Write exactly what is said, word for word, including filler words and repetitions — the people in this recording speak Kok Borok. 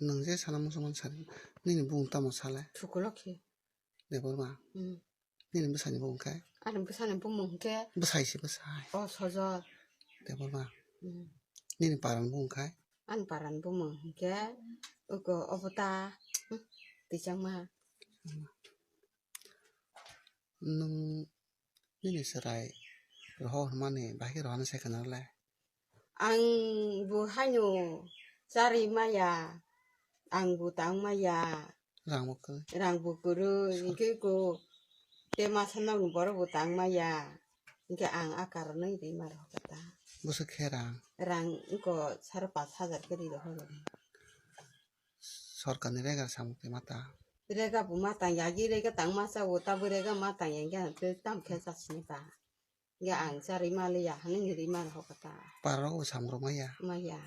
Nwng je sana muchungmani sari. Nini bumung tamo sale? Thukulo khe. Debbarma. Hmm. Nini bwsani bumung khe? Ani bwsani bumung khe? Bwsai se bwsai. O Sojot. Debbarma. Hmm. Nini parani bumung khe? Ani parani bumung khe uko obo ta, hmm, Tichangma. Nwng nini chwrai rohor hwnmani bahai khe rohornai sai khwna le? Ang bo haino charwi maya, ang bo tang maya. Rang bo kwrwi. Rang bo kwrwi, hwnkhe ko te masa nokni borok bo tang maya. Hwnkhe ang a karonwi rima rohor kha ta. Bwswk khe rang? Rang wngko sare pash hajar khe ri rohor. Sorkarni rega samung twi ma ta? Rega bo ma tang ya, agi rega tang masa o, tabo rega ma tang ya, hwnkhe ang tei tamo khe chasini ta. Hwnkhe ang charwi ma liya, hwnwi rima rohor kha ta. Para rok bo samung rok maya? Maya.